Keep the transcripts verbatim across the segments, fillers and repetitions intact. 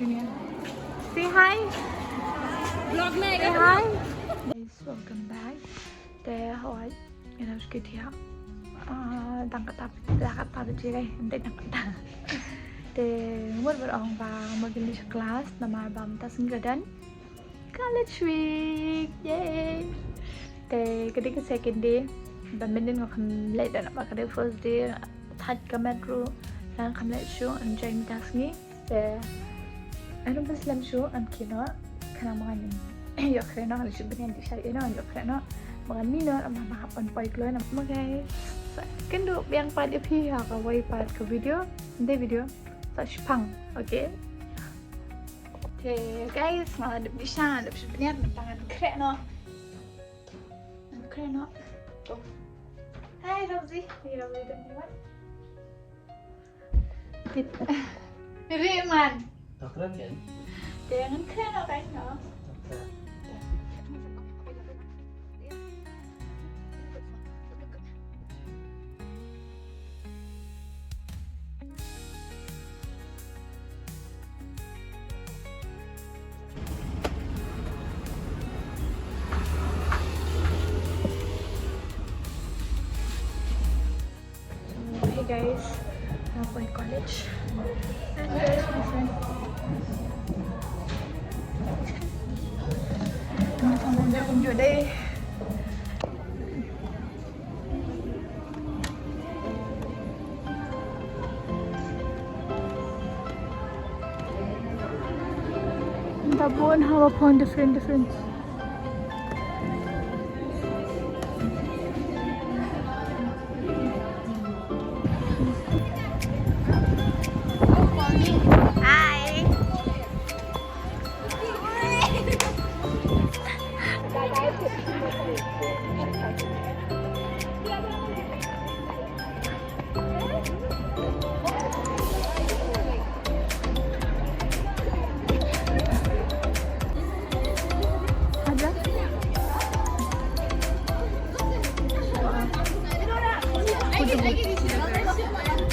Say hi. Vlog mein. Say hi. Guys, welcome back. Te hoi, ina uski thia. Ah, dang kata, la kata de chire, ente dang kata. Te, umur ber ong ba, ma gili class, namar ba mynta sngi ka don College Week. Yay! Te, ka dei ka second day. Ba mynnin nga kham leit da, namar ka dei first day. Thait ka metro. Nang kham leit shuh, enjoy mynta sngi. Te, ano bas lem shuh, am kino, khnang ba ngan ïoh khreh noh, leit shuh bnian di shai ino, ïoh khreh noh. Ba ngan mih noh, am ba hap poi kloi noh. Okay. Sa, kynduh biang pat ïa phi ha kawei pat ka video. Ente video. Sa shipang. Okay. Okay, guys, nga la dep di sha, dep shu bniat, ngan khreh noh. Ngan khreh noh. Go. Hi, Rosie. Hey, Rosie, don't you want? Tip. Ri man. Takran kan? Te ngan khreh noh kan noh. Takran. Hey guys, now going college. And there's my friend. Welcome to the day. That one have upon different, different. Hi.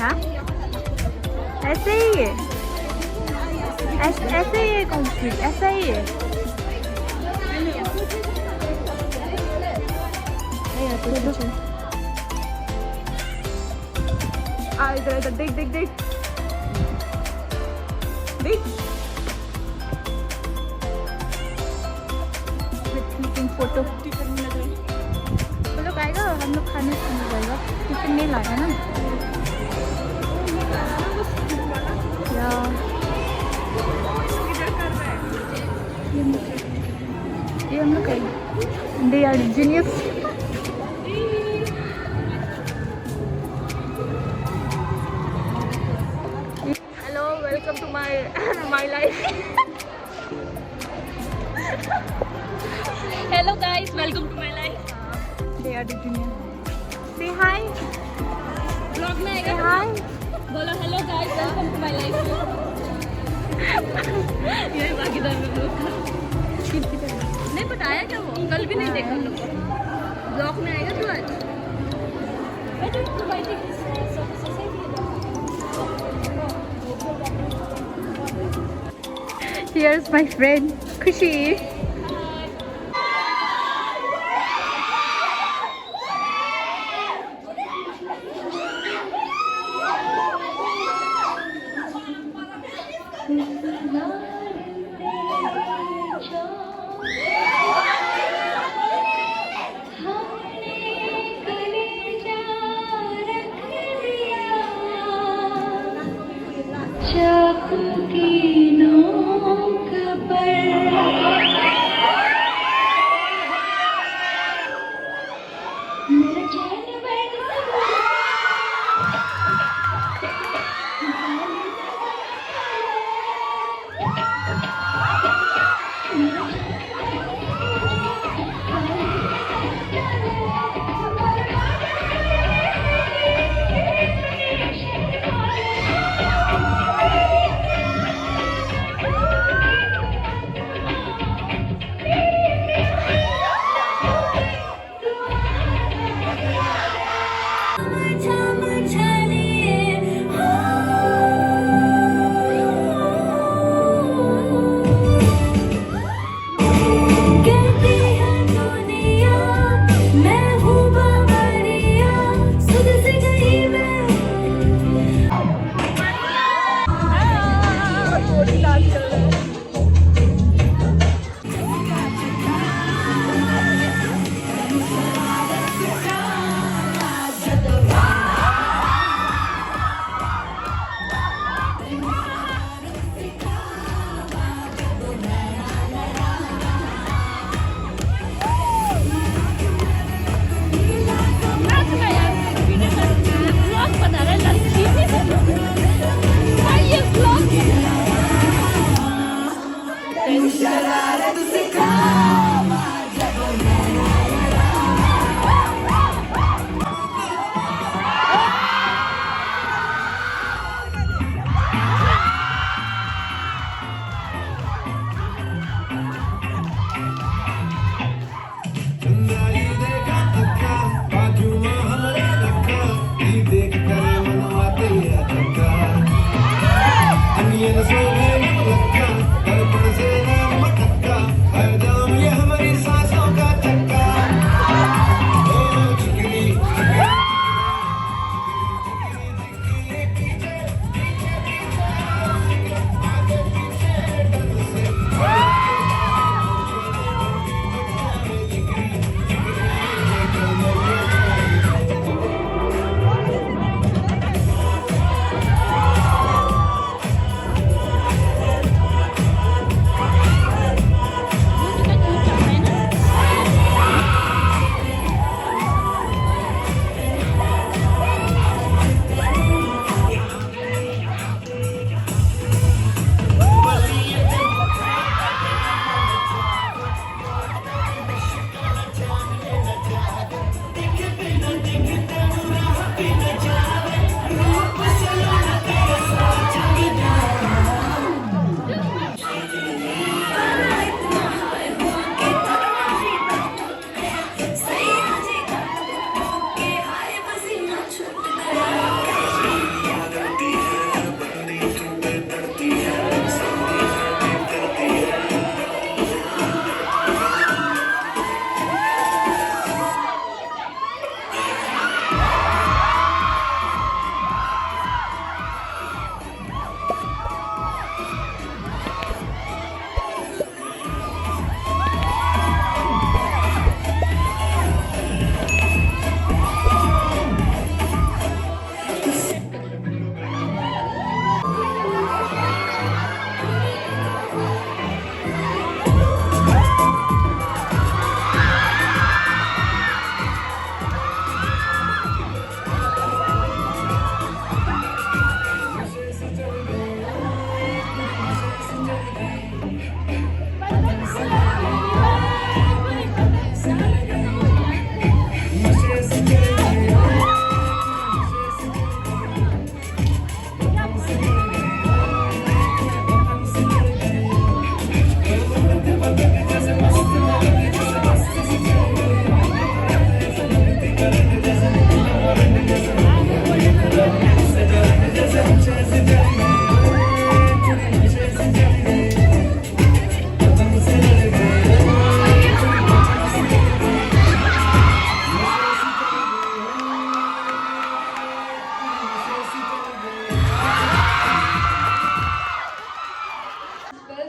हाँ? ऐसे ही है। ऐस-, ऐसे ही है कॉन्क्रीट, ऐसा ही है। आ, इधर, इधर, देख, देख, देख। देख। With taking photo। वो लोग आएगा और हम लोग खाने पीने जाएगा। टिफिन नहीं लाया ना। या। ये हम लोग का है। They are genius. Hello, welcome to my, my life. Hello guys, welcome to my life. They are the genius. Say hi. Vlog में आएगा। Say hi. बोलो, "Hello guys, welcome to my life." ये भागीदार में लोग। नहीं, बताया क्या वो? कल भी नहीं देखा हम लोग को। ब्लॉग में आएगा तू आज? मैं तो भाई देखी सोसाइटी है। Here's my friend, Khushi. चाकू की नोक पर मेरा चैन बन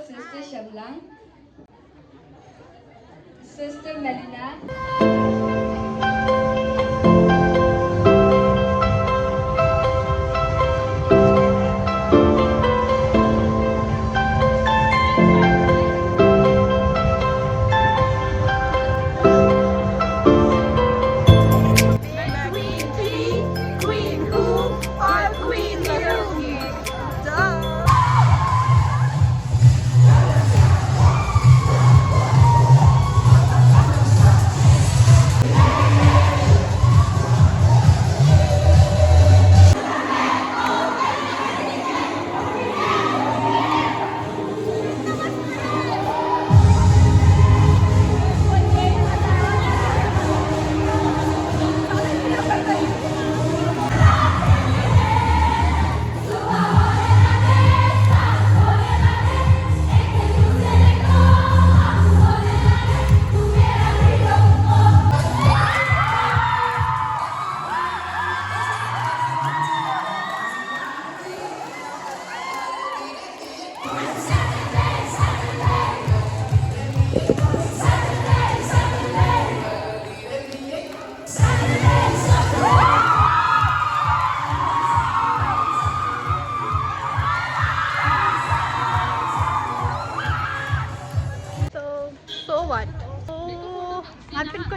Sister Shamlang, Sister Melina. Queen P, Queen who, or Queen Naomi? Duh.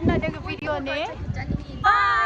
Na da ka video ne. Bye.